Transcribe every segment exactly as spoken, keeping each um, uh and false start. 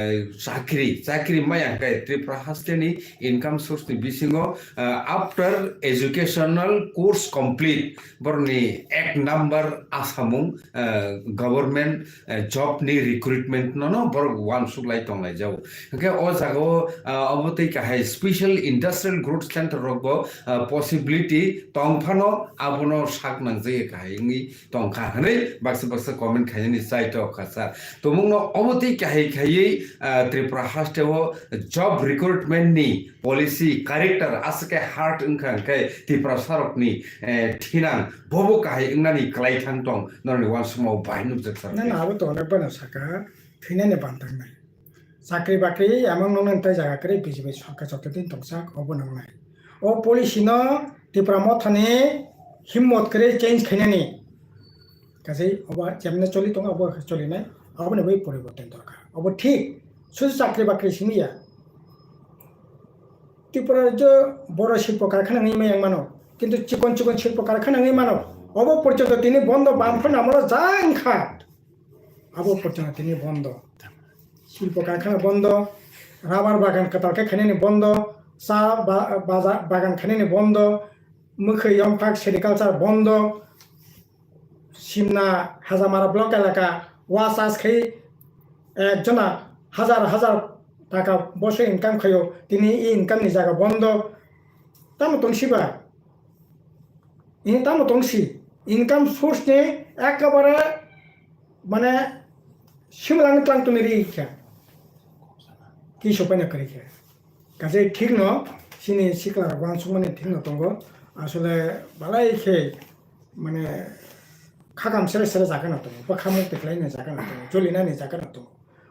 eh, chakri, chakri maya hwnkhe Tripura hasteni income source ni bisingo, eh, after educational course complete borokni ek number asamung, eh, government, eh, job ni recruitment no no borok uansuk lai tong lai jago. Hwnkhe o jaga o, eh, obo tei kahai special industrial growth center rok bo, eh, possibility tong phano abono sak nang jagwi kahai wngwi tong kha hwnwi baksa baksa comment khainani chai tok kha sir. Tumungno obo tei kahai khaiwi, ah, Tripura haste o job recruitment ni policy character aswk khe hard wngkha hwnkhe Tripura sarokni, eh, thinang bobo kahai wngnani kwlai thang tong norokni uansukma o bai nukjak sir. Nang abo to onek bano saka thwinani bantangnai. Chakri bakri emang noknani tai jaga kwrwi B J P sorkar joto din tongsak obo nangnai. O policy no Tipra mothani himmot kwrwi change khainani. Kaisa obo jemne choli tongo obo khe cholinai, oboni bai poriborton dorkar. Obo thik, sudu chakri bakri simi ya. Tripura rajyo boro silpo karkhana wngwi maya mano, kintu chikon chikon silpo karkhana wngwi mano. Obo porjonto tini bondo, bamphano amoro ja wngkha. Abo porjonto tini bondo. Silpo karkhana bondo, rubber bagan kwtal khe khainani bondo, cha ba-, baja-, bagan khainani bondo, mwkhwi yongphak sericulture bondo, Simna Hajamara block elaka wa chas khai ekjona hajar hajar taka bosor income khaio, tini i income ni jaga bondo. Tamo tongsi ba? Ini tamo tongsi? Income source ni ekabare mane simlang tlang tongni ri kha. Ki sopaina kari kha. Kaisa thik no, chini sikla rok uansukmani thik no tongo. Asole balai khe mane khakam sere sere jaga no tongo, bwkha mukti khlai ni jaga no tongo, choli nani jaga no tongo.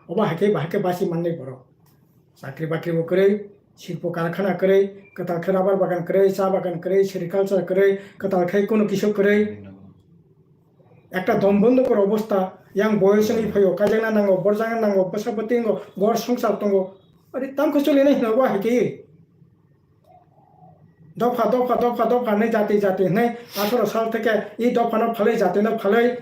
Obo hai khe bahai khe basi mannai borok. Chakri bakri bo kwrwi, silpo karkhana kwrwi, kwtal khe rubber bagan kwrwi, cha bagan kwrwi, sericulture kwrwi, kwtal khe kunu kisa kwrwi. Ekta dom bondo kor obosta, yang boyos wngwi phaio, kaijakna nango, borjakna nango, bwsa bwtwi wngo, gor swngchar tongo. Ari tamkhe choli nai hino bo hai khe. Dopha, dopha, dopha, dopha hwnwi jati, jati hwnwi atharo sal theke i dophano phalwi, jatino phalwi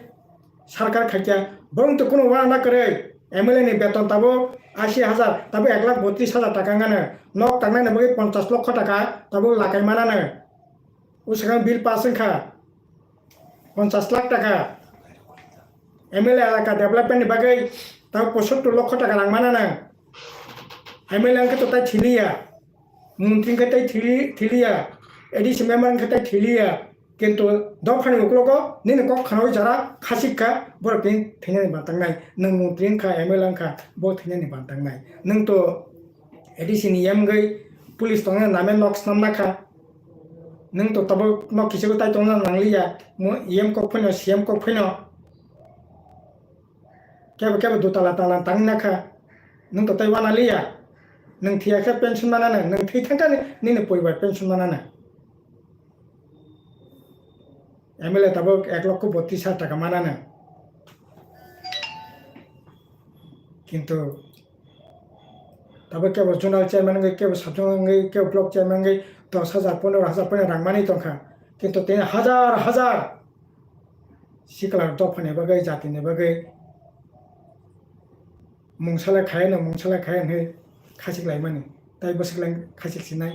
sarkar khaikya. Borok to kuno uana kwrwi. M L A ni beton tabuk ashi hajar, tabuk ek lakh botris hajar taka wngano. Nok tangnani bagwi ponchash lokho taka tabuk lakai manano. O swkang bill pass wngkha. Ponchash lakh taka. M L A elaka development ni bagwi tabuk pochottor lokho taka rang manano. M L A wngkhe to tai thiliya. Montri wngkhe tai thili-, thiliya, A D C member wngkhe tai thiliya, kintu dophani uklogo nini kok khnaui jara khachik kha, borok tini thwinani bantangnai. Nwng montri wngkha, M L A wngkha, bo thwinani bantangnai. Nwng to A D C ni M wngwi police tongna name nok snamna kha. Nwng to tabuk nok kichigwi tai tongna nangliya, mo-, E M kok phano, C M kok phano. Kebo kebo dutala tala tangna kha. Nwng to tei wana liya. Nwng thiya khe pension manana, nwng thwi thangkha ni, nini poribar pension manana. M L A tabuk ek lokho botris hajar taka manana. Kintu tabuk kebo zonal chairman wngwi, kebo sub zonal wngwi, kebo block chairman wngwi dos hajar, pondro hajar phano rang manwi tongkha. Kintu tini hajar hajar sikla dophani bagwi, jatini bagwi mungsa lai khaino, mungsa lai khai hwnwi khachik laimani. Tai bwswk lai khachik sinai,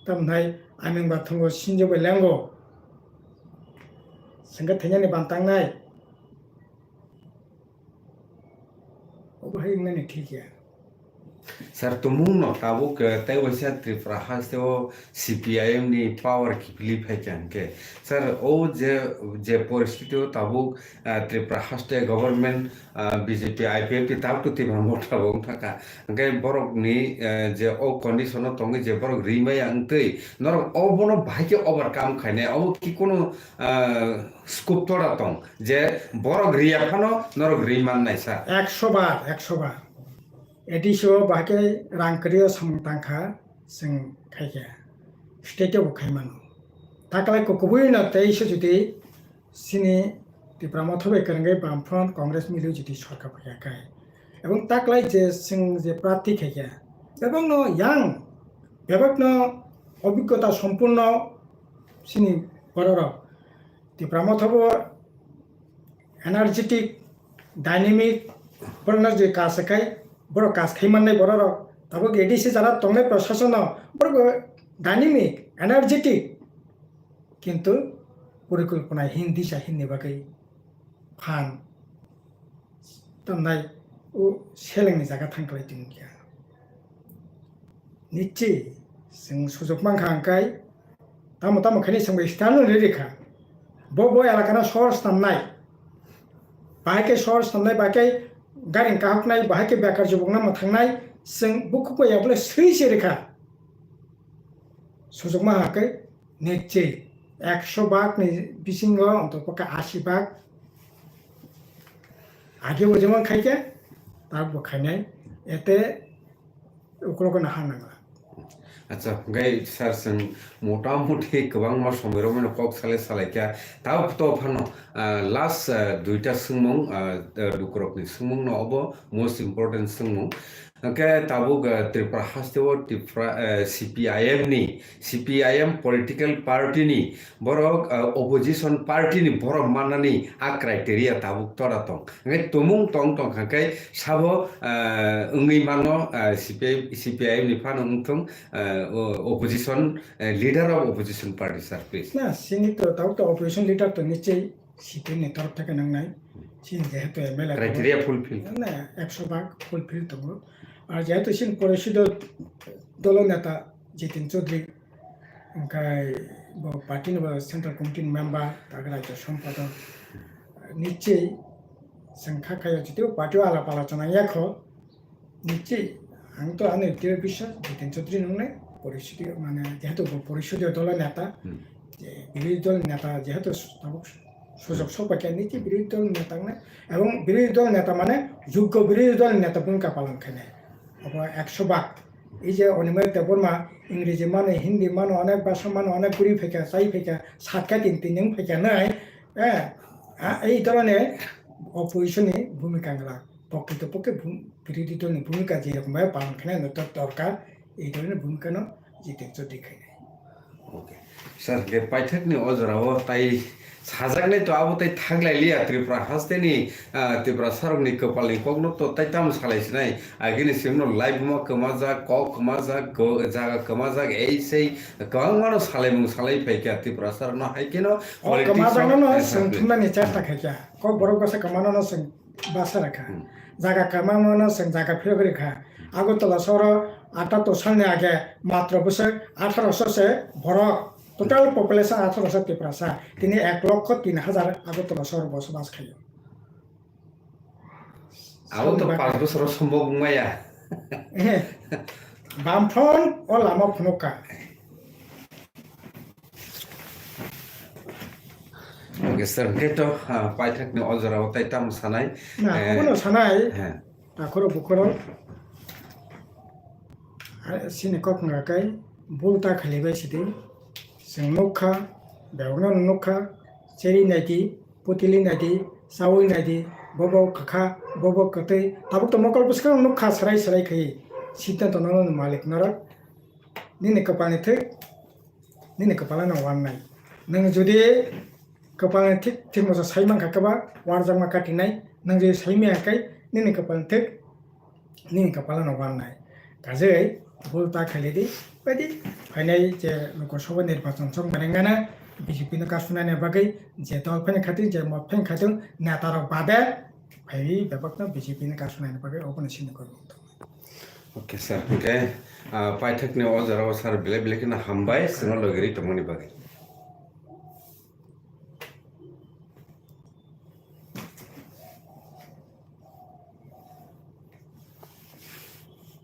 tamhnai aming ba thwngo sinjo bai lengo. Sengkhe thwinani bantangnai. Obo hai wngnani thik ya. Sir, tumung no tabuk, eh, tei waisa Tripura haste o C P I M ni power kiphilwi phaikha hwnkhe. Sir, o je, je poristiti o tabuk, eh, Tripura haste government, eh, B J P, I P F T tabuk to Tipra Motha bo wngkha kha. Hwnkhe borok ni, eh, je o condition o tongwi je borok rimaya wngtwi norok obono bahai khe overcome khainai. Obo ki kunu, eh, scope tora tong je borok riya phano norok ri mannai sir. Ekso bar, ekso bar. A D C o bahai khe rang kwrwi o samung tangkha, chwng khai khe state o bo khai mano. Taklai kubui no tei se jodi chini Tipra Motha bai kwrwngwi Bamfront Congress milwi jodi sorkar phai kha khai. Ebong taklai je chwng je prarthi khai kha, ebong no yang, bebak no obhiggota sompurno chini bororok Tipra Motha bo energetic, dynamic, borokno je kasakai, Borok kaj khai mannai bororok. Tabuk A D C jara tongnai prasasano borok dynamic, energetic. Kintu porikolpona hini disa hinini bagwi phan tongnai o selengni jaga thang klai tongkha. Nichi chwng sujuk mankha hwnkhe tamo tamo khaini chwngbai stano riri kha. Bo bo elakano source tamnai. Bahai khe source tamnai, bahai khe garing kahoknai, bahai khe bekar jubukna mwthangnai, chwng bukhuk bai abole swi se rikha. Sujukma hakhe nechei ekso bak ni bisingo ontopokhe asi bak age bo jemon khaikhe, tak bo khainai, ete ukologo no ha nangla. Acha, hwnkhe sir, chwng motamuti kwbangma somoi romwi no kok salai salai kha. Tabuk to phano, ah, last, ah, duita swngmung, ah, ah, lukurokni swngmung no obo most important swngmung. Hwnkhe tabuk, ah, Tripura haste o Tripura, ah, C P I M ni, C P I M political party ni borok, ah, opposition party ni borok mannani a criteria tabuk tora tong. Hwnkhe tumung tong tong kha khe sabo, ah, wngwi mano, ah, C P I, C P I M ni phano wngthung, ah, o-, opposition, eh, leader of opposition party, sir, please. Na, sini to, tau to opposition leader to nichei C P M ni torop theke nangnai. Sini jehetu M L A criteria fulfill. Na, ekso bhag fulfill tongo. Ar jehetu sini porishod dolo neta Jitin Chaudhary, hwnkhe bo party ni bo central committee ni member, tak rajya sompadok. Nichei chwng kha khayo, jotio party o alap alochona yakho, Nichi, ang to ani twiwi bisa Jiten Chaudhary nungnai, porishodi, mane, jehetu bo porishodi dolo neta, Hmm. je birodhi dol neta, jehetu s-, tabuk sujok Hmm. sok paikha, nichi birodhi dol neta wngnai, ebong birodhi dol neta mane, joggo birodhi dol neta bhumika palon khainai. Obo ekso bhag. Ei je Animesh Debbarma, Ingreji mano, Hindi mano, onek bhasha mano, onek guri phaikha, chai phaikha, satka tin tin wng phaikha nai, eh, a, ei dhoroner opposition ni bhumika wngla. Pokito pokhe bhum-, birodhi dol ni bhumika je rokom bai palon khainai no dor-, dorkar, ei dol ni bhumika no Jiten Chaudhary khainai. Okay. Sir, je paithak ni o jora o tai sajaknai to abo tai thang lai liya Tripura haste ni, ah, Tiprasa rok ni kwpal ni kok no to tai tamo salai sinai. Agini sim no live ma kwmajak, kok kwmajak, go-, jaga kwmajak, ei sei kwbangma no salaimung salai phaikha Tiprasa rok no hai kheno O politics kwmajak rok no no hai swng sakni. Thumnani chesta khaikha. Kok borok bwsa kwmano no swng basa rwkha. Hmm. Jaga kwmano no swng jaga phirogwi rwkha. Agartala sohoro atattor salni age matro bwswk atharoso se borok, total population atharoso Tiprasa. Tini ek lokho tin hajar Agartala sohoro bosobas khaio. Abo to Songba panch bosor o sombok wngmaya. Eh, Bamphron o lama phunukha. Okay, sir, hwnkhe to, ah, paithakni o jorao tai tamo sanai? Na, eh, abono sanai. He. Takhoro bukhoro. Ah, sini kok wngkha khe, bul ta khalibai sidi. Chwng nukha, bebakno nukha, cheri naidi, putili naidi, chaui naidi, bobo kwkha, bobo kwtwi, tabuk to mokol bwskango nukha, swrai swrai khaiwi. Siddhanto nono malik norok. Nini kwpalni thik, nini kwpalano wannai. Nwng jodi kwpalni thik, thik moso sai mankha kwba, warjakma katinai. Nwng jodi sai maya khe, nini kwpalni thik, nini kwpalano wannai. Kajei, bul ta khailidi, baidi, phainai je Lok Sabha nirbachon chong manai gana, B J P no kasunani bagwi, je dol phaini khatung, je mot phaini khatung, neta rok bade, phaiwi bebakno B J P no kasunani bagwi, obono sini koi. Okay, sir. Okay. Ah, paithakni o jorao sir belai belai kheno hambai, chwngno logirwi tongmani bagwi.